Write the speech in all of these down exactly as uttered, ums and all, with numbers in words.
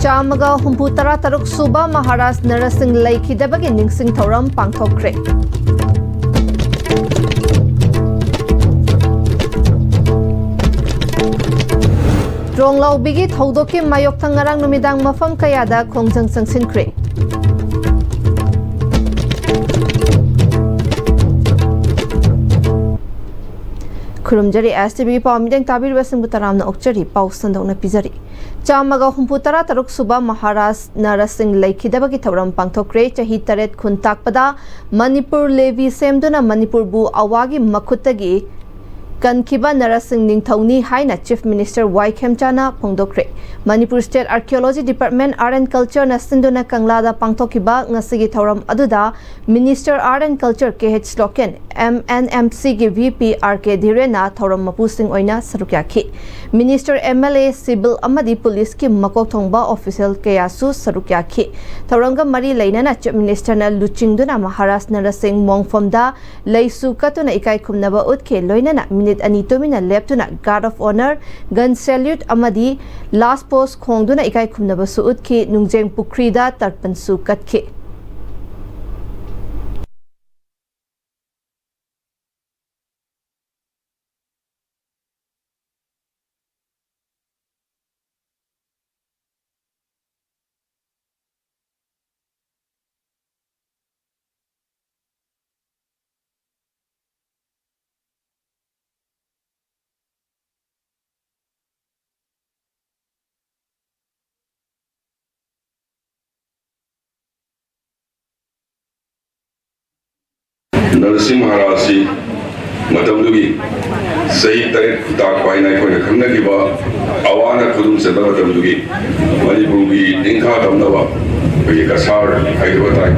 ꯆꯥꯝꯃꯒ ꯍꯨꯝꯐꯨ ꯇꯔꯥ ꯇꯔꯨꯛ ꯁꯨꯕ ꯃꯍꯥꯔꯥꯖ ꯅꯔꯁꯤꯡ ꯂꯩꯈꯤꯗꯕꯒꯤ ꯅꯤꯡꯁꯤꯡ ꯊꯧꯔꯝ ꯄꯥꯡꯊꯣꯛꯈ꯭ꯔꯦ꯫ ꯗ꯭ꯔꯣꯟ ꯂꯥꯎꯕꯤꯒꯤ ꯊꯧꯗꯣꯛꯀꯤ ꯃꯥꯌꯣꯛꯇ ꯉꯔꯥꯡ ꯅꯨꯃꯤꯗꯥꯡ ꯃꯐꯝ ꯀꯌꯥꯗ ꯈꯣꯡꯖꯪ ꯆꯪꯁꯤꯟꯈ꯭ꯔꯦ꯫ ꯈꯨꯔꯨꯝꯖꯔꯤ, S T V ꯄꯥꯎ ꯃꯤꯠꯌꯦꯡ ꯇꯥꯕꯤꯔꯤꯕꯁꯤꯡꯕꯨ ꯇꯔꯥꯝꯅ ꯑꯣꯛꯆꯔꯤ꯫ ꯄꯥꯎ ꯁꯟꯗꯣꯛꯅ ꯄꯤꯖꯔꯤ꯫ ꯆꯥꯝꯃꯒ ꯍꯨꯝꯐꯨ ꯇꯔꯥ ꯇꯔꯨꯛ ꯁꯨꯕ ꯃꯍꯥꯔꯥꯖ ꯅꯔꯁꯤꯡ ꯂꯩꯈꯤꯗꯕꯒꯤ ꯊꯧꯔꯝ ꯄꯥꯡꯊꯣꯛꯈ꯭ꯔꯦ꯫ ꯆꯍꯤ ꯇꯔꯦꯠ ꯈꯨꯟ ꯇꯥꯛꯄꯗ ꯃꯅꯤꯄꯨꯔ ꯂꯦꯚꯤ ꯁꯦꯝꯗꯨꯅ ꯃꯅꯤꯄꯨꯔꯕꯨ ꯑꯋꯥꯒꯤ ꯃꯈꯨꯠꯇꯒꯤ ꯀꯟꯈꯤꯕ ꯅꯔꯁꯁꯤꯡ ꯅꯤꯡꯊꯧꯅꯤ ꯍꯥꯏꯅ Chief Minister Y ꯈꯦꯝꯆꯥꯅ ꯐꯣꯡꯗꯣꯛꯈ꯭ꯔꯦ꯫ Manipur State Archaeology Department, Art and Culture ꯅ ꯁꯤꯟꯗꯨꯅ ꯀꯪꯂꯥꯗ ꯄꯥꯡꯊꯣꯛꯈꯤꯕ ꯉꯁꯤꯒꯤ ꯊꯧꯔꯝ ꯑꯗꯨꯗ Minister Art and Culture K H Sloken, M N M C ꯒꯤ V P R K ꯙꯤꯔꯦꯟꯅ ꯊꯧꯔꯝ ꯃꯄꯨꯁꯤꯡ ꯑꯣꯏꯅ ꯁꯔꯨꯛ ꯌꯥꯈꯤ꯫ Minister, M L A, civil ꯑꯃꯗꯤ ꯄꯨꯂꯤꯁꯀꯤ ꯃꯀꯣꯛ ꯊꯣꯡꯕ official ꯀꯌꯥꯁꯨ ꯁꯔꯨꯛ ꯌꯥꯈꯤ꯫ ꯊꯧꯔꯝꯒ ꯃꯔꯤ ꯂꯩꯅꯅ Chief Minister ꯅ ꯂꯨꯆꯤꯡꯗꯨꯅ ꯃꯍꯥꯔꯥꯖ ꯅꯔꯁꯤꯡ ꯃꯣꯡꯐꯝꯗ ꯂꯩꯁꯨ ꯀꯠꯇꯨꯅ ꯏꯀꯥꯏ ꯈꯨꯝꯅꯕ ꯎꯠꯈꯤ꯫ ꯂꯣꯏꯅꯅ ꯃꯤꯅꯤꯠ ꯑꯅꯤ ꯇꯨꯃꯤꯟꯅ ꯂꯦꯞꯇꯨꯅ Guard of Honour, gun salute ꯑꯃꯗꯤ last post ꯈꯣꯡꯗꯨꯅ ꯏꯀꯥꯏ ꯈꯨꯝꯅꯕꯁꯨ ꯎꯠꯈꯤ꯫ ꯅꯨꯡꯖꯦꯡ ꯄꯨꯈ꯭ꯔꯤꯗ ꯇꯔꯄꯟꯁꯨ ꯀꯠꯈꯤ꯫ ꯅꯔꯁꯤꯡ ꯃꯍꯥꯔꯥꯖꯁꯤ ꯃꯇꯝꯗꯨꯒꯤ ꯆꯍꯤ ꯇꯔꯦꯠ ꯈꯨꯟꯇꯥꯛꯄ ꯍꯥꯏꯅ ꯑꯩꯈꯣꯏꯅ ꯈꯪꯅꯈꯤꯕ ꯑꯋꯥꯅ ꯈꯨꯗꯨꯝ ꯆꯟꯕ ꯃꯇꯝꯗꯨꯒꯤ ꯃꯅꯤꯄꯨꯔꯒꯤ ꯅꯤꯡꯊꯥ ꯇꯝꯅꯕ ꯑꯩꯈꯣꯏꯒꯤ ꯀꯁꯥꯔ ꯍꯥꯏꯔꯤꯕ ꯇꯥꯏ꯫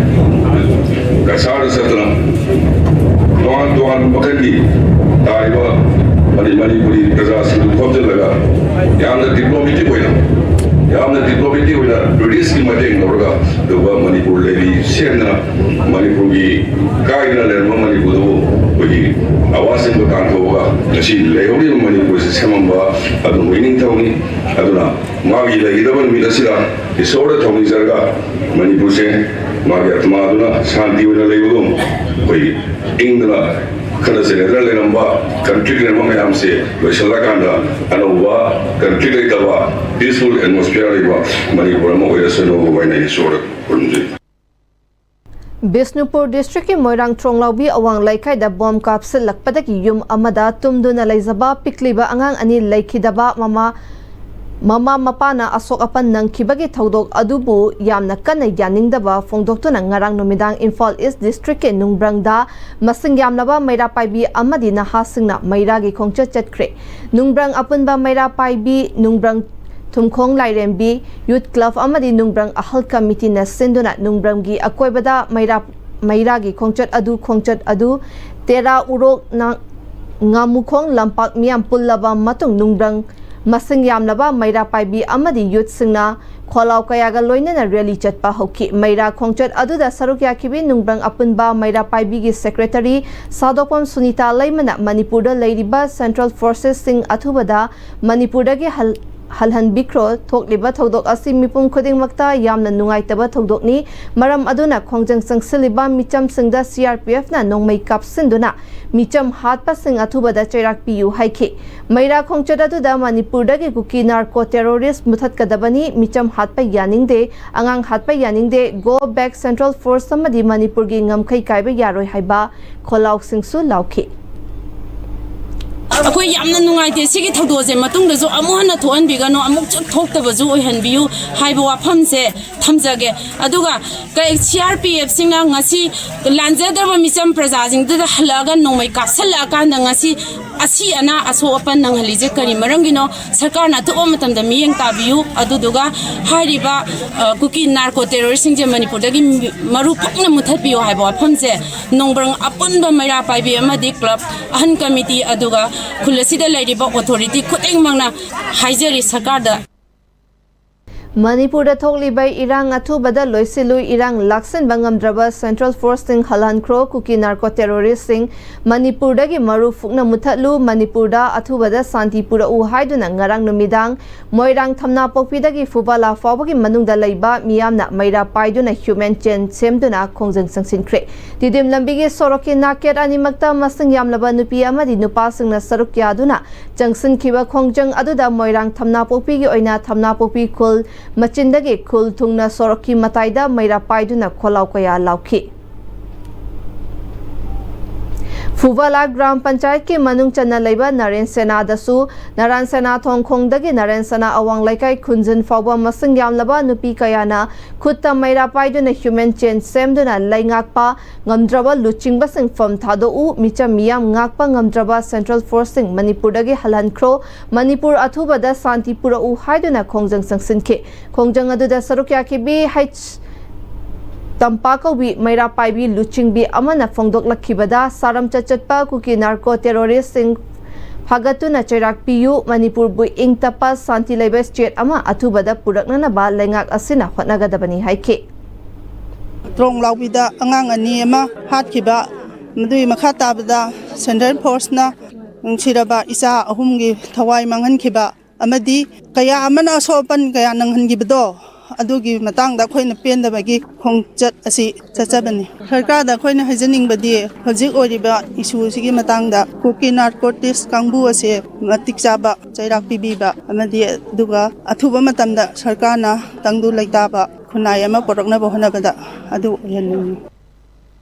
ꯀꯁꯥꯔꯗ ꯆꯠꯇꯨꯅ ꯇꯣꯉꯥꯟ ꯇꯣꯉꯥꯟꯕ ꯃꯈꯜꯒꯤ ꯇꯥꯔꯤꯕ ꯃꯅꯤ-, ꯃꯅꯤꯄꯨꯔꯤ ꯄ꯭ꯔꯖꯥꯁꯤꯡꯗꯨ ꯈꯣꯝꯖꯤꯜꯂꯒ ꯌꯥꯝꯅ diplomatic ꯑꯣꯏꯅ, ꯌꯥꯝꯅ ꯗꯤꯄ꯭ꯂꯣꯃꯦꯇꯤꯛ ꯑꯣꯏꯅ ꯕ꯭ꯔꯤꯇꯤꯁꯀꯤ ꯃꯇꯦꯡ ꯂꯧꯔꯒ, ꯑꯗꯨꯒ ꯃꯅꯤꯄꯨꯔ ꯂꯩꯔꯤ ꯁꯦꯝꯗꯅ, ꯃꯅꯤꯄꯨꯔꯒꯤ ꯀꯥꯏꯗꯅ ꯂꯩꯔꯝꯕ ꯃꯅꯤꯄꯨꯔꯗꯨꯕꯨ ꯑꯩꯈꯣꯏꯒꯤ ꯑꯋꯥꯁꯤꯡꯗꯣ ꯇꯥꯟꯊꯣꯛꯑꯒ ꯉꯁꯤ ꯂꯩꯍꯧꯔꯤꯕ ꯃꯅꯤꯄꯨꯔꯁꯦ ꯁꯦꯝꯃꯝꯕ ꯑꯗꯨꯒꯨꯝꯕ ꯏꯅꯤꯡꯊꯧꯅꯤ꯫ ꯑꯗꯨꯅ ꯃꯥꯒꯤ ꯂꯩꯒꯗꯕ ꯅꯨꯃꯤꯠ ꯑꯁꯤꯗ ꯏꯁꯣꯔꯗ ꯊꯧꯅꯤꯖꯔꯒ ꯃꯅꯤꯄꯨꯔꯁꯦ ꯃꯥꯒꯤ ꯑꯥꯇꯃꯥꯗꯨꯅ ꯁꯥꯟꯇꯤ ꯑꯣꯏꯅ ꯂꯩꯕꯒꯨꯝ, ꯑꯩꯈꯣꯏꯒꯤ ꯏꯪꯗꯅ ꯈꯠꯅ ꯆꯩꯅꯗꯅ ꯂꯩꯔꯝꯕ, ꯀꯟꯐ꯭ꯂꯤꯛ ꯂꯩꯔꯝꯕ ꯃꯌꯥꯝꯁꯦ ꯂꯣꯏꯁꯤꯜꯂꯀꯥꯟꯗ ꯑꯅꯧꯕ ꯀꯟꯐ꯭ꯂꯤꯛ ꯂꯩꯇꯕ ꯄꯤꯁꯐꯨꯜ ꯑꯦꯠꯃꯣꯁꯐꯤꯌꯔ ꯂꯩꯕ ꯃꯅꯤꯄꯨꯔ ꯑꯃ ꯑꯣꯏꯔꯁꯅꯨ ꯍꯥꯏꯅ ꯏꯁꯣꯔꯗ ꯈꯨꯔꯨꯝꯖꯩ꯫ ꯕꯤꯁꯅꯨꯄꯨꯔ ꯗꯤꯁꯇ꯭ꯔꯤꯛꯀꯤ ꯃꯣꯏꯔꯥꯡ ꯇ꯭ꯔꯣꯡꯂꯥꯎꯕꯤ ꯑꯋꯥꯡ ꯂꯩꯀꯥꯏꯗ ꯕꯣꯝ ꯀꯥꯞꯁꯤꯜꯂꯛꯄꯗꯒꯤ ꯌꯨꯝ ꯑꯃꯗ ꯇꯨꯝꯗꯨꯅ ꯂꯩꯖꯕ ꯄꯤꯛꯂꯤꯕ ꯑꯉꯥꯡ ꯑꯅꯤ ꯂꯩꯈꯤꯗꯕ ꯃꯃꯥ ꯃꯃꯥ ꯃꯄꯥꯅ ꯑꯁꯣꯛ ꯑꯄꯟ ꯅꯪꯈꯤꯕꯒꯤ ꯊꯧꯗꯣꯛ ꯑꯗꯨꯕꯨ ꯌꯥꯝꯅ ꯀꯟꯅ ꯌꯥꯅꯤꯡꯗꯕ ꯐꯣꯡꯗꯣꯛꯇꯨꯅ ꯉꯔꯥꯡ ꯅꯨꯃꯤꯗꯥꯡ ꯏꯝꯐꯥꯜ ꯏꯁ ꯗꯤꯁꯇ꯭ꯔꯤꯛꯀꯤ ꯅꯨꯡꯕ꯭ꯔꯪꯗ ꯃꯁꯤꯡ ꯌꯥꯝꯂꯕ ꯃꯩꯔꯥ ꯄꯥꯏꯕꯤ ꯑꯃꯗꯤ ꯅꯍꯥꯁꯤꯡꯅ ꯃꯩꯔꯥꯒꯤ ꯈꯣꯡꯆꯠ ꯆꯠꯈ꯭ꯔꯦ꯫ ꯅꯨꯡꯕ꯭ꯔꯪ ꯑꯄꯨꯟꯕ ꯃꯩꯔꯥ ꯄꯥꯏꯕꯤ ꯅꯨꯡꯕ꯭ꯔꯪ ꯊꯨꯝꯈꯣꯡ ꯂꯥꯏꯔꯦꯝꯕꯤ ꯌꯨꯠ ꯀ꯭ꯂꯕ ꯑꯃꯗꯤ ꯅꯨꯡꯕ꯭ꯔꯪ ꯑꯍꯜ ꯀꯃꯤꯇꯤꯅ ꯁꯤꯟꯗꯨꯅ ꯅꯨꯡꯕ꯭ꯔꯪꯒꯤ ꯑꯀꯣꯏꯕꯗ ꯃꯩꯔꯥ ꯃꯩꯔꯥꯒꯤ ꯈꯣꯡꯆꯠ ꯑꯗꯨ ꯈꯣꯡꯆꯠ ꯑꯗꯨ ꯇꯦꯔꯥ ꯎꯔꯣꯛ ꯅꯥ- ꯉꯥꯃꯨꯈꯣꯡ ꯂꯝꯄꯥꯛ ꯃꯤꯌꯥꯝ ꯄꯨꯜꯂꯕ ꯃꯇꯨꯡ ꯅꯨꯡꯕ꯭ꯔꯪ ꯃꯁꯤꯡ ꯌꯥꯝꯂꯕ ꯃꯩꯔꯥ ꯄꯥꯏꯕꯤ ꯑꯃꯗꯤ ꯌꯨꯠꯁꯤꯡꯅ ꯈꯣꯜꯂꯥꯎ ꯀꯌꯥꯒ ꯂꯣꯏꯅꯅ ꯔꯦꯂꯤ ꯆꯠꯄ ꯍꯧꯈꯤ꯫ ꯃꯩꯔꯥ ꯈꯣꯡꯆꯠ ꯑꯗꯨꯗ ꯁꯔꯨꯛ ꯌꯥꯈꯤꯕꯤ ꯅꯨꯡꯕ꯭ꯔꯪ ꯑꯄꯨꯟꯕ ꯃꯩꯔꯥ ꯄꯥꯏꯕꯤꯒꯤ ꯁꯦꯀ꯭ꯔꯦꯇꯔꯤ ꯁꯥꯗꯣꯛꯄꯝ ꯁꯨꯅꯤꯇꯥ ꯂꯩꯃꯅ ꯃꯅꯤꯄꯨꯔꯗ ꯂꯩꯔꯤꯕ ꯁꯦꯟꯇ꯭ꯔꯦꯜ ꯐꯣꯔꯁꯦꯁꯁꯤꯡ ꯑꯊꯨꯕꯗ ꯃꯅꯤꯄꯨꯔꯗꯒꯤ ꯍꯜ- ꯍꯜꯍꯟꯕꯤꯈ꯭ꯔꯣ꯫ ꯊꯣꯛꯂꯤꯕ ꯊꯧꯗꯣꯛ ꯑꯁꯤ ꯃꯤꯄꯨꯝ ꯈꯨꯗꯤꯡꯃꯛꯇ ꯌꯥꯝꯅ ꯅꯨꯡꯉꯥꯏꯇꯕ ꯊꯧꯗꯣꯛꯅꯤ꯫ ꯃꯔꯝ ꯑꯗꯨꯅ ꯈꯣꯡꯖꯪ ꯆꯪꯁꯤꯜꯂꯤꯕ ꯃꯤꯆꯝꯁꯤꯡꯗ ꯁꯤ ꯑꯥꯔ ꯄꯤ ꯑꯦꯐꯅ ꯅꯣꯡꯃꯩ ꯀꯥꯞꯁꯤꯟꯗꯨꯅ ꯃꯤꯆꯝ ꯍꯥꯠꯄꯁꯤꯡ ꯑꯊꯨꯕꯗ ꯆꯩꯔꯥꯛ ꯄꯤꯌꯨ ꯍꯥꯏꯈꯤ꯫ ꯃꯩꯔꯥ ꯈꯣꯡꯆꯠ ꯑꯗꯨꯗ ꯃꯅꯤꯄꯨꯔꯗꯒꯤ ꯀꯨꯀꯤ ꯅꯥꯔꯀꯣ ꯇꯦꯔꯣꯔꯤꯁ꯭ꯠ ꯃꯨꯊꯠꯀꯗꯕꯅꯤ, ꯃꯤꯆꯝ ꯍꯥꯠꯄ ꯌꯥꯅꯤꯡꯗꯦ, ꯑꯉꯥꯡ ꯍꯥꯠꯄ ꯌꯥꯅꯤꯡꯗꯦ, Go Back Central Force ꯑꯃꯗꯤ ꯃꯅꯤꯄꯨꯔꯒꯤ ꯉꯝꯈꯩ ꯀꯥꯏꯕ ꯌꯥꯔꯣꯏ ꯍꯥꯏꯕ ꯈꯣꯜꯂꯥꯎꯁꯤꯡꯁꯨ ꯂꯥꯎꯈꯤ꯫ ꯑꯩꯈꯣꯏ ꯌꯥꯝꯅ ꯅꯨꯡꯉꯥꯏꯇꯦ꯫ ꯁꯤꯒꯤ ꯊꯧꯗꯣꯛꯁꯦ ꯃꯇꯨꯡꯗꯁꯨ ꯑꯃꯨꯛ ꯍꯟꯅ ꯊꯣꯛꯍꯟꯕꯤꯒꯅꯨ, ꯑꯃꯨꯛ ꯊꯣꯛꯇꯕꯁꯨ ꯑꯣꯏꯍꯟꯕꯤꯌꯨ ꯍꯥꯏꯕ ꯋꯥꯐꯝꯁꯦ ꯊꯝꯖꯒꯦ꯫ ꯑꯗꯨꯒ ꯁꯤ ꯑꯥꯔ ꯄꯤ ꯑꯦꯐꯁꯤꯡꯅ ꯉꯁꯤ ꯂꯥꯟꯖꯗ꯭ꯔꯕ ꯃꯤꯆꯝ ꯄ꯭ꯔꯖꯥꯁꯤꯡꯗꯨꯗ ꯍꯜꯂꯛꯑꯒ ꯅꯣꯡꯃꯩ ꯀꯥꯞꯁꯤꯜꯂꯛꯑꯀꯥꯟꯗ ꯉꯁꯤ ꯑꯁꯤ ꯑꯅꯥ ꯑꯁꯣꯛ ꯑꯄꯟ ꯅꯪꯍꯜꯂꯤꯁꯦ ꯀꯔꯤ ꯃꯔꯝꯒꯤꯅꯣ? ꯁꯔꯀꯥꯔꯅ ꯑꯊꯨꯕ ꯃꯇꯝꯗ ꯃꯤꯠꯌꯦꯡ ꯇꯥꯕꯤꯌꯨ꯫ ꯑꯗꯨꯗꯨꯒ ꯍꯥꯏꯔꯤꯕ ꯀꯨꯀꯤ ꯅꯥꯔꯀꯣ ꯇꯦꯔꯣꯔꯤꯁ꯭ꯠꯁꯤꯡꯁꯦ ꯃꯅꯤꯄꯨꯔꯗꯒꯤ ꯃꯔꯨ ꯐꯪꯅ ꯃꯨꯊꯠꯄꯤꯌꯨ ꯍꯥꯏꯕ ꯋꯥꯐꯝꯁꯦ ꯅꯣꯡꯕ꯭ꯔꯪ ꯑꯄꯨꯟꯕ ꯃꯩꯔꯥ ꯄꯥꯏꯕꯤ ꯑꯃꯗꯤ ꯀ꯭ꯂꯕ, ꯑꯍꯟ ꯀꯃꯤꯇꯤ, ꯑꯗꯨꯒ ꯈꯨꯜ ꯑꯁꯤꯗ ꯂꯩꯔꯤꯕ ꯑꯣꯊꯣꯔꯤꯇꯤ ꯈꯨꯗꯤꯡꯃꯛꯅ ꯍꯥꯏꯖꯔꯤ ꯁꯔꯀꯥꯔꯗ꯫ ꯃꯅꯤꯄꯨꯔꯗ ꯊꯣꯛꯂꯤꯕ ꯏꯔꯥꯡ ꯑꯊꯨꯕꯗ ꯂꯣꯏꯁꯤꯜꯂꯨ, ꯏꯔꯥꯡ ꯂꯥꯛꯁꯤꯟꯕ ꯉꯝꯗ꯭ꯔꯕ ꯁꯦꯟꯇ꯭ꯔꯦꯜ ꯐꯣꯔꯁꯁꯤꯡ ꯍꯜꯍꯟꯈ꯭ꯔꯣ, ꯀꯨꯀꯤ ꯅꯥꯔꯀꯣ ꯇꯦꯔꯣꯔꯤꯁꯁꯤꯡ ꯃꯅꯤꯄꯨꯔꯗꯒꯤ ꯃꯔꯨ ꯐꯨꯛꯅ ꯃꯨꯊꯠꯂꯨ, ꯃꯅꯤꯄꯨꯔꯗ ꯑꯊꯨꯕꯗ ꯁꯥꯟꯇꯤ ꯄꯨꯔꯛꯎ ꯍꯥꯏꯗꯨꯅ ꯉꯔꯥꯡ ꯅꯨꯃꯤꯗꯥꯡ ꯃꯣꯏꯔꯥꯡ ꯊꯝꯅꯥꯄꯣꯛꯄꯤꯗꯒꯤ ꯐꯨꯕꯥꯂꯥ ꯐꯥꯎꯕꯒꯤ ꯃꯅꯨꯡꯗ ꯂꯩꯕ ꯃꯤꯌꯥꯝꯅ ꯃꯩꯔꯥ ꯄꯥꯏꯗꯨꯅ human chain ꯁꯦꯝꯗꯨꯅ ꯈꯣꯡꯖꯪ ꯆꯪꯁꯤꯟꯈ꯭ꯔꯦ꯫ ꯇꯤꯗꯤꯝ ꯂꯝꯕꯤꯒꯤ ꯁꯣꯔꯣꯛꯀꯤ ꯅꯥꯀꯦꯠ ꯑꯅꯤꯃꯛꯇ ꯃꯁꯤꯡ ꯌꯥꯝꯂꯕ ꯅꯨꯄꯤ ꯑꯃꯗꯤ ꯅꯨꯄꯥꯁꯤꯡꯅ ꯁꯔꯨꯛ ꯌꯥꯗꯨꯅ ꯆꯪꯁꯤꯟꯈꯤꯕ ꯈꯣꯡꯖꯪ ꯑꯗꯨꯗ ꯃꯣꯏꯔꯥꯡ ꯊꯝꯅꯥꯄꯣꯛꯄꯤꯒꯤ ꯑꯣꯏꯅ ꯊꯝꯅꯥꯄꯣꯛꯄꯤ ꯈꯨꯜ ꯃꯆꯤꯟꯗꯒꯤ ꯈꯨꯜ ꯊꯨꯡꯅ ꯁꯣꯔꯣꯛꯀꯤ ꯃꯇꯥꯏꯗ ꯃꯩꯔꯥ ꯄꯥꯏꯗꯨꯅ ꯈꯣꯜꯂꯥꯎ ꯀꯌꯥ ꯂꯥꯎꯈꯤ꯫ ꯐꯨꯕꯥꯂꯥ ꯒ꯭ꯔꯥꯝ ꯄꯟꯆꯥꯌꯠꯀꯤ ꯃꯅꯨꯡ ꯆꯟꯅ ꯂꯩꯕ ꯅꯔꯦꯟ ꯁꯦꯅꯥꯗꯁꯨ, ꯅꯔꯥꯟ ꯁꯦꯅꯥ ꯊꯣꯡꯈꯣꯡꯗꯒꯤ ꯅꯔꯦꯟ ꯁꯦꯅꯥ ꯑꯋꯥꯡ ꯂꯩꯀꯥꯏ ꯈꯨꯟꯖꯤꯟ ꯐꯥꯎꯕ ꯃꯁꯤꯡ ꯌꯥꯝꯂꯕ ꯅꯨꯄꯤ ꯀꯌꯥꯅ ꯈꯨꯠꯇ ꯃꯩꯔꯥ ꯄꯥꯏꯗꯨꯅ human chain ꯁꯦꯝꯗꯨꯅ ꯂꯩꯉꯥꯛꯄ ꯉꯝꯗ꯭ꯔꯕ ꯂꯨꯆꯤꯡꯕꯁꯤꯡ ꯐꯝ ꯊꯥꯗꯣꯛꯎ, ꯃꯤꯆꯝ ꯃꯤꯌꯥꯝ ꯉꯥꯛꯄ ꯉꯝꯗ꯭ꯔꯕ ꯁꯦꯟꯇ꯭ꯔꯦꯜ ꯐꯣꯔꯁꯁꯤꯡ ꯃꯅꯤꯄꯨꯔꯗꯒꯤ ꯍꯜꯍꯟꯈ꯭ꯔꯣ, ꯃꯅꯤꯄꯨꯔ ꯑꯊꯨꯕꯗ ꯁꯥꯟꯇꯤ ꯄꯨꯔꯛꯎ ꯍꯥꯏꯗꯨꯅ ꯈꯣꯡꯖꯪ ꯆꯪꯁꯤꯟꯈꯤ꯫ ꯈꯣꯡꯖꯪ ꯑꯗꯨꯗ ꯁꯔꯨꯛ ꯌꯥꯈꯤꯕꯤ ꯍꯩꯆ ꯇꯝꯄꯥ ꯀꯧꯕꯤ ꯃꯩꯔꯥ ꯄꯥꯏꯕꯤ ꯂꯨꯆꯤꯡꯕꯤ ꯑꯃꯅ ꯐꯣꯡꯗꯣꯛꯂꯛꯈꯤꯕꯗ, ꯁꯥꯔꯝꯆꯠ ꯆꯠꯄ ꯀꯨꯀꯤ ꯅꯥꯔꯀꯣ ꯇꯦꯔꯣꯔꯤꯁꯁꯤꯡ ꯐꯥꯒꯠꯇꯨꯅ ꯆꯩꯔꯥꯛ ꯄꯤꯌꯨ, ꯃꯅꯤꯄꯨꯔꯕꯨ ꯏꯪ ꯇꯞꯄ ꯁꯥꯟꯇꯤ ꯂꯩꯕ state ꯑꯃ ꯑꯊꯨꯕꯗ ꯄꯨꯔꯛꯅꯅꯕ ꯂꯩꯉꯥꯛ ꯑꯁꯤꯅ ꯍꯣꯠꯅꯒꯗꯕꯅꯤ ꯍꯥꯏꯈꯤ꯫ ꯇ꯭ꯔꯣꯡ ꯂꯥꯎꯕꯤꯗ ꯑꯉꯥꯡ ꯑꯅꯤ ꯑꯃ ꯍꯥꯠꯈꯤꯕ, ꯃꯗꯨꯒꯤ ꯃꯈꯥ ꯇꯥꯕꯗ ꯁꯦꯟꯇ꯭ꯔꯦꯜ ꯐꯣꯔꯁꯅ ꯅꯨꯡꯁꯤꯔꯕ ꯏꯆꯥ ꯑꯍꯨꯝꯒꯤ ꯊꯋꯥꯏ ꯃꯥꯡꯍꯟꯈꯤꯕ ꯑꯃꯗꯤ ꯀꯌꯥ ꯑꯃꯅ ꯑꯁꯣꯛ ꯑꯄꯟ ꯀꯌꯥ ꯅꯪꯍꯟꯈꯤꯕꯗꯣ, ꯑꯗꯨꯒꯤ ꯃꯇꯥꯡꯗ ꯑꯩꯈꯣꯏꯅ ꯄꯦꯟꯗꯕꯒꯤ ꯈꯣꯡꯆꯠ ꯑꯁꯤ ꯆꯠꯆꯕꯅꯤ꯫ ꯁꯔꯀꯥꯔꯗ ꯑꯩꯈꯣꯏꯅ ꯍꯥꯏꯖꯅꯤꯡꯕꯗꯤ, ꯍꯧꯖꯤꯛ ꯑꯣꯏꯔꯤꯕ issue ꯑꯁꯤꯒꯤ ꯃꯇꯥꯡꯗ ꯀꯨꯀꯤ ꯅꯥꯔꯀꯣꯇꯤꯛꯁ ꯀꯥꯡꯕꯨ ꯑꯁꯦ ꯃꯇꯤꯛ ꯆꯥꯕ ꯆꯩꯔꯥꯛ ꯄꯤꯕꯤꯕ ꯑꯃꯗꯤ ꯑꯗꯨꯒ ꯑꯊꯨꯕ ꯃꯇꯝꯗ ꯁꯔꯀꯥꯔꯅ ꯇꯪꯗꯨ ꯂꯩꯇꯥꯕ ꯈꯨꯟꯅꯥꯏ ꯑꯃ ꯄꯨꯔꯛꯅꯕ ꯍꯣꯠꯅꯕꯗ ꯑꯗꯨ ꯑꯣꯏꯍꯟꯅꯤꯡꯏ꯫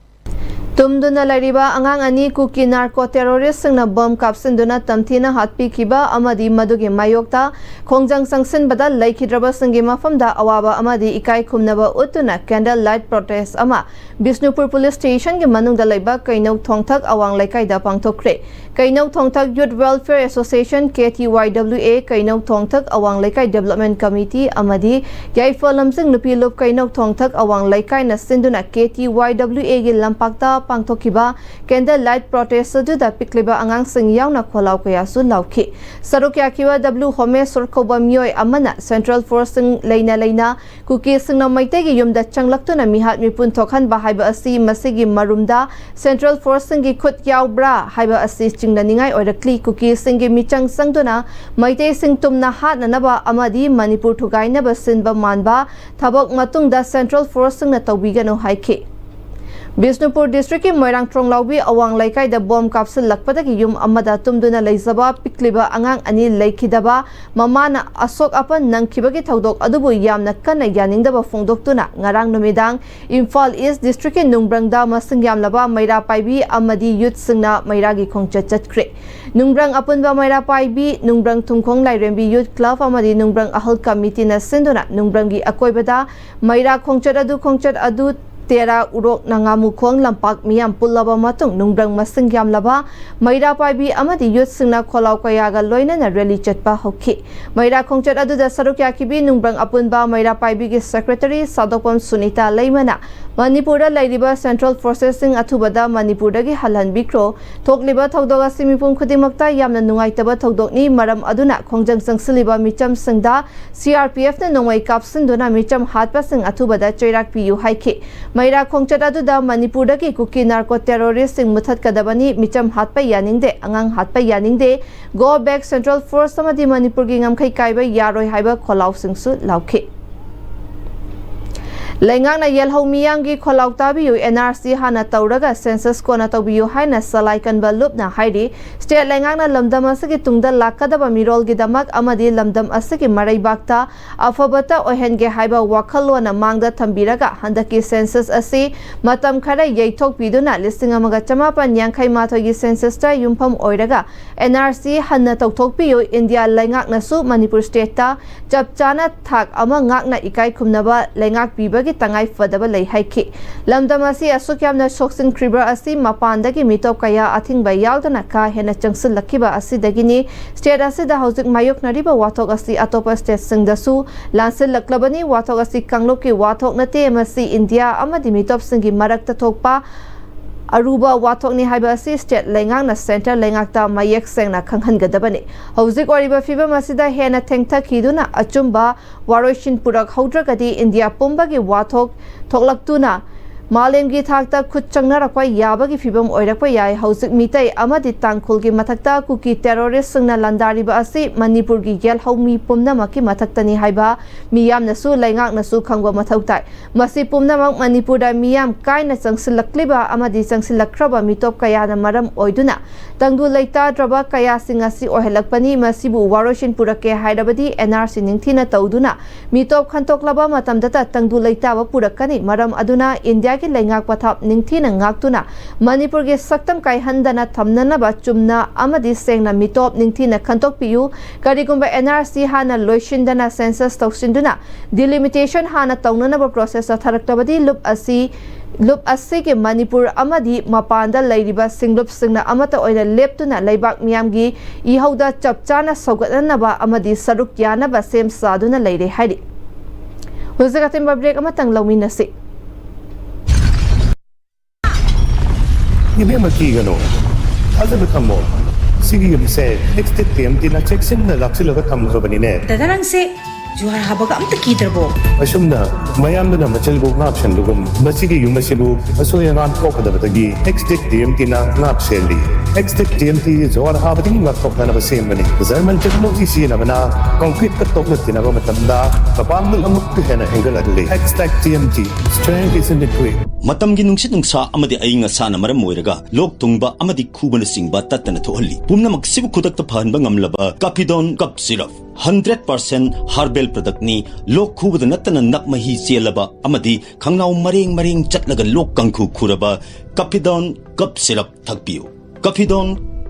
ꯇꯨꯝꯗꯨꯅ ꯂꯩꯔꯤꯕ ꯑꯉꯥꯡ ꯑꯅꯤ ꯀꯨꯀꯤ ꯅꯥꯔꯀꯣ ꯇꯦꯔꯣꯔꯤꯁꯁꯤꯡꯅ ꯕꯣꯝ ꯀꯥꯞꯁꯤꯟꯗꯨꯅ ꯇꯝꯊꯤꯅ ꯍꯥꯠꯄꯤꯈꯤꯕ ꯑꯃꯗꯤ ꯃꯗꯨꯒꯤ ꯃꯥꯌꯣꯛꯇ ꯈꯣꯡꯖꯪ ꯆꯪꯁꯤꯟꯕꯗ ꯂꯩꯈꯤꯗ꯭ꯔꯕꯁꯤꯡꯒꯤ ꯃꯐꯝꯗ ꯑꯋꯥꯕ ꯑꯃꯗꯤ ꯏꯀꯥꯏ ꯈꯨꯝꯅꯕ ꯎꯠꯇꯨꯅ candle light protest ꯑꯃ ꯕꯤꯁꯅꯨꯄꯨꯔ police stationꯒꯤ ꯃꯅꯨꯡꯗ ꯂꯩꯕ ꯀꯩꯅꯧ ꯊꯣꯡꯊꯛ ꯑꯋꯥꯡ ꯂꯩꯀꯥꯏꯗ ꯄꯥꯡꯊꯣꯛꯈ꯭ꯔꯦ꯫ ꯀꯩꯅꯧ ꯊꯣꯡꯊꯛ Youth Welfare Association, K T Y W A, ꯀꯩꯅꯧ ꯊꯣꯡꯊꯛ ꯑꯋꯥꯡ ꯂꯩꯀꯥꯏ Development Committee ꯑꯃꯗꯤ ꯌꯥꯏꯐ ꯂꯝꯖꯤꯡ ꯅꯨꯄꯤ ꯂꯨꯞ ꯀꯩꯅꯧ ꯊꯣꯡꯊꯛ ꯑꯋꯥꯡ ꯂꯩꯀꯥꯏꯅ ꯁꯤꯟꯗꯨꯅ K T Y W Aꯒꯤ ꯂꯝꯄꯥꯛꯇ ꯄꯥꯡꯊꯣꯛꯈꯤꯕ candle light protest ꯑꯗꯨꯗ ꯄꯤꯛꯂꯤꯕ ꯑꯉꯥꯡꯁꯤꯡ ꯌꯥꯎꯅ ꯈꯣꯜꯂꯥꯎ ꯀꯌꯥꯁꯨ ꯂꯥꯎꯈꯤ꯫ ꯁꯔꯨꯛ ꯌꯥꯈꯤꯕ ꯗꯕ꯭ꯂꯤꯎ ꯍꯣꯃꯦꯁꯣꯔ ꯀꯧꯕ ꯃꯤꯑꯣꯏ ꯑꯃꯅ Central Force ꯁꯤꯡ ꯂꯩꯅ ꯂꯩꯅ ꯀꯨꯀꯤꯁꯤꯡꯅ ꯃꯩꯇꯩꯒꯤ ꯌꯨꯝꯗ ꯆꯪꯂꯛꯇꯨꯅ ꯃꯤꯍꯥꯠ ꯃꯤꯄꯨꯟ ꯊꯣꯛꯍꯟꯕ ꯍꯥꯏꯕ ꯑꯁꯤ ꯃꯁꯤꯒꯤ ꯃꯔꯨꯝꯗ Central Force ꯁꯤꯡꯒꯤ ꯈꯨꯠ ꯌꯥꯎꯕ꯭ꯔꯥ ꯍꯥꯏꯕ ꯑꯁꯤ ꯆꯤꯡꯅꯅꯤꯡꯉꯥꯏ ꯑꯣꯏꯔꯛꯂꯤ꯫ ꯀꯨꯀꯤꯁꯤꯡꯒꯤ ꯃꯤꯆꯪ ꯆꯪꯗꯨꯅ ꯃꯩꯇꯩꯁꯤꯡ ꯇꯨꯝꯅ ꯍꯥꯠꯅꯅꯕ ꯑꯃꯗꯤ ꯃꯅꯤꯄꯨꯔ ꯊꯨꯒꯥꯏꯅꯕ ꯁꯤꯟꯕ ꯃꯥꯟꯕ ꯊꯕꯛ ꯃꯇꯨꯡꯗ Central Force ꯁꯤꯡꯅ ꯇꯧꯕꯤꯒꯅꯨ ꯍꯥꯏꯈꯤ꯫ ꯕꯤꯁꯅꯨꯄꯨꯔ district ꯀꯤ ꯃꯣꯏꯔꯥꯡ ꯇ꯭ꯔꯣꯡꯂꯥꯎꯕꯤ ꯑꯋꯥꯡ ꯂꯩꯀꯥꯏꯗ ꯕꯣꯝ ꯀꯥꯞꯁꯤꯜꯂꯛꯄꯗꯒꯤ ꯌꯨꯝ ꯑꯃꯗ ꯇꯨꯝꯗꯨꯅ ꯂꯩꯖꯕ ꯄꯤꯛꯂꯤꯕ ꯑꯉꯥꯡ ꯑꯅꯤ ꯂꯩꯈꯤꯗꯕ ꯃꯃꯥꯅ ꯑꯁꯣꯛ ꯑꯄꯟ ꯅꯪꯈꯤꯕꯒꯤ ꯊꯧꯗꯣꯛ ꯑꯗꯨꯕꯨ ꯌꯥꯝꯅ ꯀꯟꯅ ꯌꯥꯅꯤꯡꯗꯕ ꯐꯣꯡꯗꯣꯛꯇꯨꯅ ꯉꯔꯥꯡ ꯅꯨꯃꯤꯗꯥꯡ ꯏꯝꯐꯥꯜ East district ꯀꯤ ꯅꯨꯡꯕ꯭ꯔꯪꯗ ꯃꯁꯤꯡ ꯌꯥꯝꯂꯕ ꯃꯩꯔꯥ ꯄꯥꯏꯕꯤ ꯑꯃꯗꯤ youth ꯁꯤꯡꯅ ꯃꯩꯔꯥꯒꯤ ꯈꯣꯡꯆꯠ ꯆꯠꯈ꯭ꯔꯦ꯫ ꯅꯨꯡꯕ꯭ꯔꯪ ꯑꯄꯨꯟꯕ ꯃꯩꯔꯥ ꯄꯥꯏꯕꯤ, ꯅꯨꯡꯕ꯭ꯔꯪ ꯊꯨꯝꯈꯣꯡ ꯂꯥꯏꯔꯦꯝꯕꯤ youth club ꯑꯃꯗꯤ ꯅꯨꯡꯕ꯭ꯔꯪ ꯑꯍꯜ committee ꯅ ꯁꯤꯟꯗꯨꯅ ꯅꯨꯡꯕ꯭ꯔꯪꯒꯤ ꯑꯀꯣꯏꯕꯗ ꯃꯩꯔꯥ ꯈꯣꯡꯆꯠ ꯑꯗꯨ, ꯈꯣꯡꯆꯠ ꯑꯗꯨ ꯇꯦꯔꯥ ꯎꯔꯣꯛ ꯅꯉꯥꯃꯨꯈꯣꯡ ꯂꯝꯄꯥꯛ ꯃꯤꯌꯥꯝ ꯄꯨꯜꯂꯕ ꯃꯇꯨꯡ ꯅꯨꯡꯕ꯭ꯔꯪ ꯃꯁꯤꯡ ꯌꯥꯝꯂꯕ ꯃꯩꯔꯥ ꯄꯥꯏꯕꯤ ꯑꯃꯗꯤ youth ꯁꯤꯡꯅ ꯈꯣꯜꯂꯥꯎ ꯀꯌꯥꯒ ꯂꯣꯏꯅꯅ rally ꯆꯠꯄ ꯍꯧꯈꯤ꯫ ꯃꯩꯔꯥ ꯈꯣꯡꯆꯠ ꯑꯗꯨꯗ ꯁꯔꯨꯛ ꯌꯥꯈꯤꯕꯤ ꯅꯨꯡꯕ꯭ꯔꯪ ꯑꯄꯨꯟꯕ ꯃꯩꯔꯥ ꯄꯥꯏꯕꯤꯒꯤ secretary ꯁꯥꯗꯣꯛꯄꯝ ꯁꯨꯅꯤꯇꯥ ꯂꯩꯃꯅ ꯃꯅꯤꯄꯨꯔꯗ ꯂꯩꯔꯤꯕ Central Forces ꯁꯤꯡ ꯑꯊꯨꯕꯗ ꯃꯅꯤꯄꯨꯔꯗꯒꯤ ꯍꯜꯍꯟꯕꯤꯈ꯭ꯔꯣ꯫ ꯊꯣꯛꯂꯤꯕ ꯊꯧꯗꯣꯛ ꯑꯁꯤ ꯃꯤꯄꯨꯝ ꯈꯨꯗꯤꯡꯃꯛꯇ ꯌꯥꯝꯅ ꯅꯨꯡꯉꯥꯏꯇꯕ ꯊꯧꯗꯣꯛꯅꯤ꯫ ꯃꯔꯝ ꯑꯗꯨꯅ ꯈꯣꯡꯖꯪ ꯆꯪꯁꯤꯜꯂꯤꯕ ꯃꯤꯆꯝꯁꯤꯡꯗ C R P F ꯅ ꯅꯣꯡꯃꯩ ꯀꯥꯞꯁꯤꯟꯗꯨꯅ ꯃꯤꯆꯝ ꯍꯥꯠꯄꯁꯤꯡ ꯑꯊꯨꯕꯗ ꯆꯩꯔꯥꯛ ꯄꯤꯌꯨ ꯍꯥꯏꯈꯤ꯫ ꯃꯩꯔꯥ ꯈꯣꯡꯆꯠ ꯑꯗꯨꯗ ꯃꯅꯤꯄꯨꯔꯗꯒꯤ ꯀꯨꯀꯤ narco terrorist ꯁꯤꯡ ꯃꯨꯊꯠꯀꯗꯕꯅꯤ, ꯃꯤꯆꯝ ꯍꯥꯠꯄ ꯌꯥꯅꯤꯡꯗꯦ, ꯑꯉꯥꯡ ꯍꯥꯠꯄ ꯌꯥꯅꯤꯡꯗꯦ, Go back Central Force ꯑꯃꯗꯤ ꯃꯅꯤꯄꯨꯔꯒꯤ ꯉꯝꯈꯩ ꯀꯥꯏꯕ ꯌꯥꯔꯣꯏ ꯍꯥꯏꯕ ꯈꯣꯜꯂꯥꯎꯁꯤꯡꯁꯨ ꯂꯥꯎꯈꯤ꯫ ꯂꯩꯉꯥꯛꯅ ꯌꯦꯜꯍꯧ ꯃꯤꯌꯥꯝꯒꯤ ꯈꯣꯜꯂꯥꯎ ꯇꯥꯕꯤꯌꯨ, N R C ꯍꯥꯟꯅ ꯇꯧꯔꯒ census ꯀꯣꯟꯅ ꯇꯧꯕꯤꯌꯨ ꯍꯥꯏꯅ ꯁꯂꯥꯏ ꯀꯟꯕ ꯂꯨꯞꯅ ꯍꯥꯏꯔꯤ꯫ State ꯂꯩꯉꯥꯛꯅ ꯂꯝꯗꯝ ꯑꯁꯤꯒꯤ ꯇꯨꯡꯗ ꯂꯥꯛꯀꯗꯕ ꯃꯤꯔꯣꯜꯒꯤꯗꯃꯛ ꯑꯃꯗꯤ ꯂꯝꯗꯝ ꯑꯁꯤꯒꯤ ꯃꯔꯩꯕꯥꯛꯇ ꯑꯐꯕꯇ ꯑꯣꯏꯍꯟꯒꯦ ꯍꯥꯏꯕ ꯋꯥꯈꯜꯂꯣꯟꯅ ꯃꯥꯡꯗ ꯊꯝꯕꯤꯔꯒ ꯍꯟꯗꯛꯀꯤ census ꯑꯁꯤ ꯃꯇꯝ ꯈꯔ ꯌꯩꯊꯣꯛꯄꯤꯗꯨꯅ ꯂꯤꯁꯤꯡ ꯑꯃꯒ ꯆꯃꯥꯄꯟ ꯌꯥꯡꯈꯩ ꯃꯥꯊꯣꯏꯒꯤ census ꯇ ꯌꯨꯝꯐꯝ ꯑꯣꯏꯔꯒ N R C ꯍꯟꯅ ꯇꯧꯊꯣꯛꯄꯤꯌꯨ꯫ ꯏꯟꯗꯤꯌꯥ ꯂꯩꯉꯥꯛꯅꯁꯨ ꯃꯅꯤꯄꯨꯔ state ꯇ ꯆꯞ ꯆꯥꯅ ꯊꯥꯛ ꯑꯃ ꯉꯥꯛꯅ ꯏꯀꯥꯏ ꯈꯨꯝꯅꯕ ꯂꯩꯉꯥꯛ ꯄꯤꯕꯒꯤ ꯇꯉꯥꯏ ꯐꯗꯕ ꯂꯩ ꯍꯥꯏꯈꯤ꯫ ꯂꯝꯗꯝ ꯑꯁꯤ ꯑꯁꯨꯛ ꯌꯥꯝꯅ ꯁꯣꯛꯆꯤꯟꯈ꯭ꯔꯤꯕ ꯑꯁꯤ ꯃꯄꯥꯟꯗꯒꯤ ꯃꯤꯇꯣꯞ ꯀꯌꯥ ꯑꯊꯤꯡꯕ ꯌꯥꯎꯗꯅ ꯀꯥ ꯍꯦꯟꯅ ꯆꯪꯁꯤꯜꯂꯛꯈꯤꯕ ꯑꯁꯤꯗꯒꯤꯅꯤ꯫ State ꯑꯁꯤꯗ ꯍꯧꯖꯤꯛ ꯃꯥꯌꯣꯛꯅꯔꯤꯕ ꯋꯥꯊꯣꯛ ꯑꯁꯤ ꯑꯇꯣꯞꯄ state ꯁꯤꯡꯗꯁꯨ ꯂꯥꯟꯁꯤꯜꯂꯛꯂꯕꯅꯤ꯫ ꯋꯥꯊꯣꯛ ꯑꯁꯤ ꯀꯥꯡꯂꯨꯞꯀꯤ ꯋꯥꯊꯣꯛ ꯅꯠꯇꯦ, ꯃꯁꯤ ꯏꯟꯗꯤꯌꯥ ꯑꯃꯗꯤ ꯃꯤꯇꯣꯞꯁꯤꯡꯒꯤ ꯃꯔꯛꯇ ꯊꯣꯛꯄ ꯑꯔꯨꯕ ꯋꯥꯊꯣꯛꯅꯤ ꯍꯥꯏꯕ ꯑꯁꯤ state ꯂꯩꯉꯥꯛꯅ centre ꯂꯩꯉꯥꯛꯇ ꯃꯌꯦꯛ ꯁꯦꯡꯅ ꯈꯪꯍꯟꯒꯗꯕꯅꯤ꯫ ꯍꯧꯖꯤꯛ ꯑꯣꯏꯔꯤꯕ ꯐꯤꯕꯝ ꯑꯁꯤꯗ ꯍꯦꯟꯅ ꯊꯦꯡꯊꯈꯤꯗꯨꯅ ꯑꯆꯨꯝꯕ ꯋꯥꯔꯣꯏꯁꯤꯟ ꯄꯨꯔꯛꯍꯧꯗ꯭ꯔꯒꯗꯤ ꯏꯟꯗꯤꯌꯥ ꯄꯨꯝꯕꯒꯤ ꯋꯥꯊꯣꯛ ꯊꯣꯛꯂꯛꯇꯨꯅ ꯃꯥꯂꯦꯝꯒꯤ ꯊꯥꯛꯇ ꯈꯨꯠ ꯆꯪꯅꯔꯛꯄ ꯌꯥꯕꯒꯤ ꯐꯤꯕꯝ ꯑꯣꯏꯔꯛꯄ ꯌꯥꯏ꯫ ꯍꯧꯖꯤꯛ ꯃꯤꯇꯩ ꯑꯃꯗꯤ ꯇꯥꯡꯈꯨꯜꯒꯤ ꯃꯊꯛꯇ ꯀꯨꯀꯤ terroristꯁꯤꯡꯅ ꯂꯥꯟꯗꯥꯔꯤꯕ ꯑꯁꯤ ꯃꯅꯤꯄꯨꯔꯒꯤ ꯌꯦꯜꯍꯧꯃꯤ ꯄꯨꯝꯅꯃꯛꯀꯤ ꯃꯊꯛꯇꯅꯤ ꯍꯥꯏꯕ ꯃꯤꯌꯥꯝꯅꯁꯨ ꯂꯩꯉꯥꯛꯅꯁꯨ ꯈꯪꯕ ꯃꯊꯧ ꯇꯥꯏ꯫ ꯃꯁꯤ ꯄꯨꯝꯅꯃꯛ ꯃꯅꯤꯄꯨꯔꯗ ꯃꯤꯌꯥꯝ ꯀꯥꯏꯅ ꯆꯪꯁꯤꯜꯂꯛꯂꯤꯕ ꯑꯃꯗꯤ ꯆꯪꯁꯤꯜꯂꯛꯈ꯭ꯔꯕ ꯃꯤꯇꯣꯞ ꯀꯌꯥꯅ ꯃꯔꯝ ꯑꯣꯏꯗꯨꯅ ꯇꯪꯗꯨ ꯂꯩꯇꯥꯗ꯭ꯔꯕ ꯀꯌꯥꯁꯤꯡ ꯑꯁꯤ ꯑꯣꯏꯍꯜꯂꯛꯄꯅꯤ꯫ ꯃꯁꯤꯕꯨ ꯋꯥꯔꯣꯏꯁꯤꯟ ꯄꯨꯔꯛꯀꯦ ꯍꯥꯏꯔꯕꯗꯤ NRC ꯅꯤꯡꯊꯤꯅ ꯇꯧꯗꯨꯅ ꯃꯤꯇꯣꯞ ꯈꯟꯇꯣꯛꯂꯕ ꯃꯇꯝꯗꯇ ꯇꯪꯗꯨ ꯂꯩꯇꯥꯕ ꯄꯨꯔꯛꯀꯅꯤ꯫ ꯃꯔꯝ ꯑꯗꯨꯅ ꯏꯟꯗꯤꯌꯥꯒꯤ ꯂꯩꯉꯥꯛ ꯄꯊꯥꯞ ꯅꯤꯡꯊꯤꯅ ꯉꯥꯛꯇꯨꯅ ꯃꯅꯤꯄꯨꯔꯒꯤ ꯁꯛꯇꯝ ꯀꯥꯏꯍꯟꯗꯅ ꯊꯝꯅꯅꯕ ꯆꯨꯝꯅ ꯑꯃꯗꯤ ꯁꯦꯡꯅ ꯃꯤꯇꯣꯞ ꯅꯤꯡꯊꯤꯅ ꯈꯟꯇꯣꯛꯄꯤꯌꯨ꯫ ꯀꯔꯤꯒꯨꯝꯕ NRC ꯍꯥꯟꯅ ꯂꯣꯏꯁꯤꯟꯗꯅ census ꯇꯧꯁꯤꯟꯗꯨꯅ delimitation ꯍꯥꯟꯅ ꯇꯧꯅꯅꯕ process ꯆꯠꯊꯔꯛꯂꯕꯗꯤ ꯂꯨꯞ ꯑꯁꯤ, ꯂꯨꯞ ꯑꯁꯤꯒꯤ ꯃꯅꯤꯄꯨꯔ ꯑꯃꯗꯤ ꯃꯄꯥꯟꯗ ꯂꯩꯔꯤꯕ ꯁꯤꯡꯂꯨꯞꯁꯤꯡꯅ ꯑꯃꯠꯇ ꯑꯣꯏꯅ ꯂꯦꯞꯇꯨꯅ ꯂꯩꯕꯥꯛ ꯃꯤꯌꯥꯝꯒꯤ ꯏꯍꯧꯗ ꯆꯞ ꯆꯥꯅ ꯁꯧꯒꯠꯅꯅꯕ ꯑꯃꯗꯤ ꯁꯔꯨꯛ ꯌꯥꯅꯕ ꯁꯦꯝ ꯁꯥꯗꯨꯅ ꯂꯩꯔꯦ ꯍꯥꯏꯔꯤ꯫ ꯍꯧꯖꯤꯛ ꯑꯇꯦꯟꯕ break ꯑꯃꯇꯪ ꯂꯧꯃꯤꯟꯅꯁꯤ꯫ ꯏꯕꯦꯝꯃ, ꯀꯤꯒꯅꯨ, ꯊꯥꯖꯕ ꯊꯝꯃꯣ꯫ ꯁꯤꯒꯤ ꯌꯨꯝꯁꯦ Extinct TMTꯅ ꯆꯦꯛꯁꯤꯟꯅ ꯂꯥꯛꯁꯤꯜꯂꯒ ꯊꯝꯈ꯭ꯔꯕꯅꯤꯅꯦ꯫ ꯗꯗꯥ, ꯅꯪꯁꯦ ꯖꯨꯍꯥꯔ ꯍꯥꯕꯒ ꯑꯝꯇ ꯀꯤꯗ꯭ꯔꯕꯣ? ꯑꯁꯨꯝꯅ ꯃꯌꯥꯝꯗꯨꯅ ꯃꯆꯤꯜꯕꯨ ꯉꯥꯛ ꯁꯦꯟꯕꯒꯨꯝ, ꯃꯁꯤꯒꯤ ꯌꯨꯝ ꯑꯁꯤꯕꯨ ꯑꯁꯣꯏ ꯑꯉꯥꯝ ꯊꯣꯛꯀꯗꯕꯗꯒꯤ Extinct TMTꯅ ꯉꯥꯛ ꯁꯦꯜꯂꯤ꯫ Extinct TMT ꯖꯨꯍꯥꯔ ꯍꯥꯕꯗꯒꯤ ꯉꯥꯛꯊꯣꯛꯅꯅꯕ ꯁꯦꯝꯕꯅꯤ꯫ German technology ꯁꯤꯖꯤꯟꯅꯕꯅ concreteꯀ ꯇꯣꯛꯅ ꯊꯤꯅꯕ ꯃꯇꯝꯗ ꯃꯄꯥꯡꯒꯜ ꯑꯃꯨꯛꯀ ꯍꯦꯟꯅ ꯍꯦꯟꯒꯠꯍꯜꯂꯤ꯫ Extinct TMT, strength is in the grit. ꯃꯇꯝꯒꯤ ꯅꯨꯡꯁꯤꯠ ꯅꯨꯡꯁꯥ ꯑꯃꯗꯤ ꯑꯏꯪ ꯑꯁꯥꯅ ꯃꯔꯝ ꯑꯣꯏꯔꯒ ꯂꯣꯛ ꯊꯨꯡꯕ ꯑꯃꯗꯤ ꯈꯨꯕꯅꯆꯤꯡꯕ ꯇꯠꯇꯅ ꯊꯣꯛꯍꯜꯂꯤ꯫ ꯄꯨꯝꯅꯃꯛꯁꯤꯕꯨ ꯈꯨꯗꯛꯇ ꯐꯍꯟꯕ ꯉꯝꯂꯕ Cafidon Cough Syrup, hundred percent herbal productꯅꯤ꯫ ꯂꯣꯛ ꯈꯨꯕꯗ ꯅꯠꯇꯅ ꯅꯞ ꯃꯍꯤ ꯆꯦꯜꯂꯕ ꯑꯃꯗꯤ ꯈꯪꯅꯥꯎ ꯃꯔꯦꯡ ꯃꯔꯦꯡ ꯆꯠꯂꯒ ꯂꯣꯛ ꯀꯥꯡꯈꯨ ꯈꯨꯔꯕ Cafidon Cough Syrup ꯊꯛꯄꯤꯌꯨ꯫ Cafidon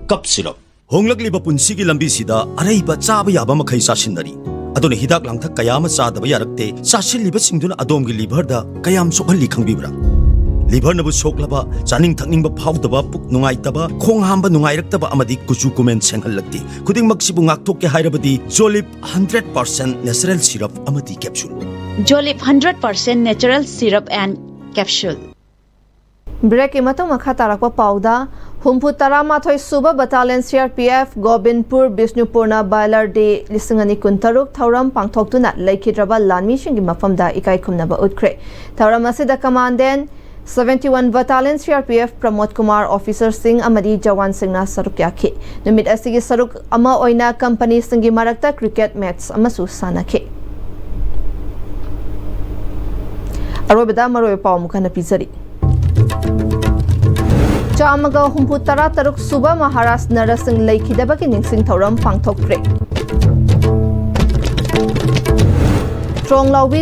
Cough Syrup꯫ ꯍꯣꯡꯂꯛꯂꯤꯕ ꯄꯨꯟꯁꯤꯒꯤ ꯂꯝꯕꯤꯁꯤꯗ ꯑꯔꯩꯕ ꯆꯥꯕ ꯌꯥꯕ ꯃꯈꯩ ꯆꯥꯁꯤꯟꯅꯔꯤ꯫ ꯑꯗꯨꯅ ꯍꯤꯗꯥꯛ ꯂꯥꯡꯊꯛ ꯀꯌꯥ ꯑꯃ ꯆꯥꯗꯕ ꯌꯥꯔꯛꯇꯦ꯫ ꯆꯥꯁꯤꯜꯂꯤꯕꯁꯤꯡꯗꯨꯅ ꯑꯗꯣꯝꯒꯤ liverꯗ ꯀꯌꯥꯝ ꯁꯣꯛꯍꯜꯂꯤ ꯈꯪꯕꯤꯕ꯭ꯔꯥ? Liverꯅꯕꯨ ꯁꯣꯛꯂꯕ, ꯆꯥꯅꯤꯡ ꯊꯛꯅꯤꯡꯕ ꯐꯥꯎꯗꯕ, ꯄꯨꯛ ꯅꯨꯡꯉꯥꯏꯇꯕ, ꯈꯣꯡ ꯍꯥꯝꯕ ꯅꯨꯡꯉꯥꯏꯔꯛꯇꯕ ꯑꯃꯗꯤ ꯀꯨꯆꯨ ꯀꯨꯃꯦꯟ ꯁꯦꯡꯍꯜꯂꯛꯇꯦ꯫ ꯈꯨꯗꯤꯡꯃꯛꯁꯤꯕꯨ ꯉꯥꯛꯊꯣꯛꯀꯦ ꯍꯥꯏꯔꯕꯗꯤ Jolib hundred percent natural syrup ꯑꯃꯗꯤ capsule꯫ Jolib hundred percent natural syrup and capsule. ꯕ꯭ꯔꯦꯛꯀꯤ ꯃꯇꯨꯡ ꯃꯈꯥ ꯇꯥꯔꯛꯄ ꯄꯥꯎꯗ, ꯍꯨꯝꯐꯨ ꯇꯔꯥꯃꯥꯊꯣꯏ ꯁꯨꯕ ꯕꯇꯥꯂꯤꯌꯟ ꯁꯤ ꯑꯥꯔ ꯄꯤ ꯑꯦꯐ ꯒꯣꯕꯤꯟꯄꯨꯔ ꯕꯤꯁꯅꯨꯄꯨꯔꯅ ꯕꯥꯏꯂꯔ ꯗꯦ ꯂꯤꯁꯤꯡ ꯑꯅꯤ ꯀꯨꯟꯇꯔꯨꯛ ꯊꯧꯔꯝ ꯄꯥꯡꯊꯣꯛꯇꯨꯅ ꯂꯩꯈꯤꯗ꯭ꯔꯕ ꯂꯥꯟꯃꯤꯁꯤꯡꯒꯤ ꯃꯐꯝꯗ ꯏꯀꯥꯏ ꯈꯨꯝꯅꯕ ꯎꯠꯈ꯭ꯔꯦ꯫ ꯊꯧꯔꯝ ꯑꯁꯤꯗ commandant seventy one Battalion C R P F Pramod Kumar, ꯑꯣꯐꯤꯁꯔꯁꯤꯡ ꯑꯃꯗꯤ ꯖꯋꯥꯟꯁꯤꯡꯅ ꯁꯔꯨꯛ ꯌꯥꯈꯤ꯫ ꯅꯨꯃꯤꯠ ꯑꯁꯤꯒꯤ ꯁꯔꯨꯛ ꯑꯃ ꯑꯣꯏꯅ ꯀꯝꯄꯅꯤꯁꯤꯡꯒꯤ ꯃꯔꯛꯇ ꯀ꯭ꯔꯤꯀꯦꯠ ꯃꯦꯠꯆ ꯑꯃꯁꯨ ꯁꯥꯟꯅꯈꯤ꯫ ꯑꯔꯣꯏꯕꯗ ꯃꯔꯨꯑꯣꯏꯕ ꯄꯥꯎ ꯑꯃꯨꯛ ꯍꯟꯅ ꯄꯤꯖꯔꯤ꯫ ꯆꯥꯝꯃꯒ ꯍꯨꯝꯐꯨ ꯇꯔꯥ ꯇꯔꯨꯛ ꯁꯨꯕ ꯃꯍꯥꯔꯥꯖ ꯅꯔꯁꯤꯡ ꯂꯩꯈꯤꯗꯕꯒꯤ ꯅꯤꯡꯁꯤꯡ ꯊꯧꯔꯝ ꯄꯥꯡꯊꯣꯛꯈ꯭ꯔꯦ꯫ ꯇ꯭ꯔꯣꯡꯂꯥꯎꯕꯤ